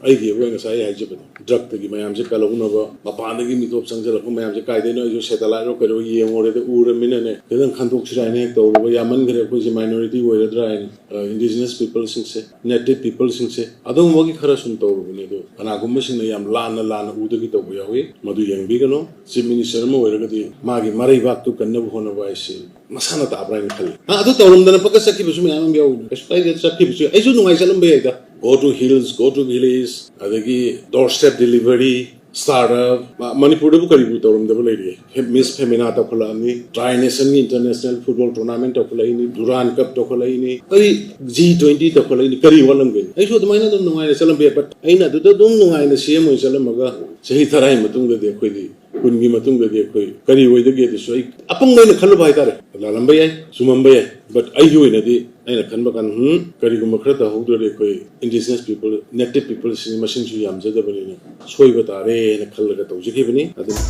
ꯑꯩꯒꯤ ꯑꯣꯏꯕ ꯉꯁꯥꯏ ꯑꯩ ꯍꯥꯏꯖꯕꯗꯣ, drugꯇꯒꯤ ꯃꯌꯥꯝꯁꯦ ꯀꯜꯍꯧꯅꯕ, ꯃꯄꯥꯟꯗꯒꯤ ꯃꯤꯇꯣꯞ ꯆꯪꯁꯤꯜꯂꯛꯄ ꯃꯌꯥꯝꯁꯦ ꯀꯥꯏꯗꯩꯅꯣ ꯑꯩꯁꯨ satelliteꯔꯣ ꯀꯩꯅꯣ ꯌꯦꯡꯉꯨꯔꯦꯗ, ꯎꯔꯃꯤꯅꯅꯦ ꯈꯤꯇꯪ ꯈꯟꯗꯣꯛꯁꯤꯔꯥ ꯍꯥꯏꯅ ꯍꯦꯛ ꯇꯧꯔꯨꯕ꯫ ꯌꯥꯝꯃꯟꯈ꯭ꯔꯦ, ꯑꯩꯈꯣꯏꯁꯦ minority ꯑꯣꯏꯔꯗ꯭ꯔꯥ ꯍꯥꯏꯅ꯫ Indigenous peopleꯁꯤꯡꯁꯦ, native peopleꯁꯤꯡꯁꯦ, ꯑꯗꯨꯒꯨꯝꯕꯒꯤ ꯈꯔ ꯁꯨꯝ ꯇꯧꯔꯨꯕꯅꯦ꯫ ꯑꯗꯣ ꯀꯅꯥꯒꯨꯝꯕꯁꯤꯡꯅ ꯌꯥꯝ ꯂꯥꯟꯅ ꯂꯥꯟꯅ ꯎꯗꯒꯤ ꯇꯧꯕ ꯌꯥꯎꯏ, ꯃꯗꯨ ꯌꯦꯡꯕꯤꯒꯅꯨ꯫ Chief Minister ꯑꯃ ꯑꯣꯏꯔꯒꯗꯤ ꯃꯥꯒꯤ ꯃꯔꯩꯕꯥꯛꯇꯨ ꯀꯟꯅꯕ ꯍꯣꯠꯅꯕ ꯍꯥꯏꯁꯤ ꯃꯁꯥꯅ ꯇꯥꯕ꯭ꯔꯥ ꯍꯥꯏꯅ ꯈꯜꯂꯤ꯫ ꯑ, ꯑꯗꯨ ꯇꯧꯔꯝꯗꯅ ꯄꯛꯀ ꯆꯠꯈꯤꯕꯁꯨ ꯃꯌꯥꯝ ꯑꯃ ꯌꯥꯎꯏ꯫ ꯀꯩꯁꯨ ꯀꯥꯏꯗꯦ, ꯆꯠꯈꯤꯕꯁꯨ ꯌꯥꯏ꯫ ꯑꯩꯁꯨ ꯅꯨꯡꯉꯥꯏ ꯆꯠꯂꯝꯕ ꯌꯥꯏꯗ꯫ Go to hills, go to village, ꯑꯗꯒꯤ doorstep delivery, startup, ꯃ-, ꯃꯅꯤꯄꯨꯔꯗꯕꯨ ꯀꯔꯤꯕꯨ ꯇꯧꯔꯝꯗꯕ ꯂꯩꯔꯤ? Miss Femina ꯇꯧꯈꯠꯂꯛꯑꯅꯤ, Tri Nationꯒꯤ international football tournament ꯇꯧꯈꯠꯂꯛꯏꯅꯤ, Durand Cup ꯇꯧꯈꯠꯂꯛꯏꯅꯤ, ꯀꯔꯤ G twenty ꯇꯧꯈꯠꯂꯛꯏꯅꯤ, ꯀꯔꯤ ꯋꯥꯠꯂꯝꯒꯅꯤ? ꯑꯩꯁꯨ ꯑꯗꯨꯃꯥꯏꯅ ꯑꯗꯨꯝ ꯅꯨꯡꯉꯥꯏꯅ ꯆꯠꯂꯝꯕ ꯌꯥꯏ, but ꯑꯩꯅ ꯑꯗꯨꯗ ꯑꯗꯨꯝ ꯅꯨꯡꯉꯥꯏꯅ C M ꯑꯣꯏꯅ ꯆꯠꯂꯝꯃꯒ ꯆꯍꯤ ꯇꯔꯥꯒꯤ ꯃꯇꯨꯡꯗꯗꯤ ꯑꯩꯈꯣꯏꯗꯤ ꯀꯨꯟꯒꯤ ꯃꯇꯨꯡꯗꯗꯤ ꯑꯩꯈꯣꯏ ꯀꯔꯤ ꯑꯣꯏꯗꯒꯦ? ꯑꯗꯨꯁꯨ ꯑꯩ ꯑꯄꯪꯕ ꯑꯩꯅ ꯈꯜꯂꯨꯕ ꯍꯥꯏꯇꯥꯔꯦ꯫ ꯂꯥꯜꯂꯝꯕ ꯌꯥꯏ, ꯆꯨꯝꯃꯝꯕ ꯌꯥꯏ, but ꯑꯩꯒꯤ ꯑꯣꯏꯅꯗꯤ ꯑꯩꯅ ꯈꯟꯕ ꯀꯥꯟꯗ, ꯎꯝ, ꯀꯔꯤꯒꯨꯝꯕ ꯈꯔ ꯇꯧꯍꯧꯗ꯭ꯔꯗꯤ ꯑꯩꯈꯣꯏ indigenous people, native peopleꯁꯤꯡ ꯃꯁꯤꯡꯁꯨ ꯌꯥꯝꯖꯗꯕꯅꯤꯅ ꯁꯣꯏꯕ ꯇꯥꯔꯦꯅ ꯈꯜꯂꯒ ꯇꯧꯖꯈꯤꯕꯅꯤ꯫ ꯑꯗꯨꯅ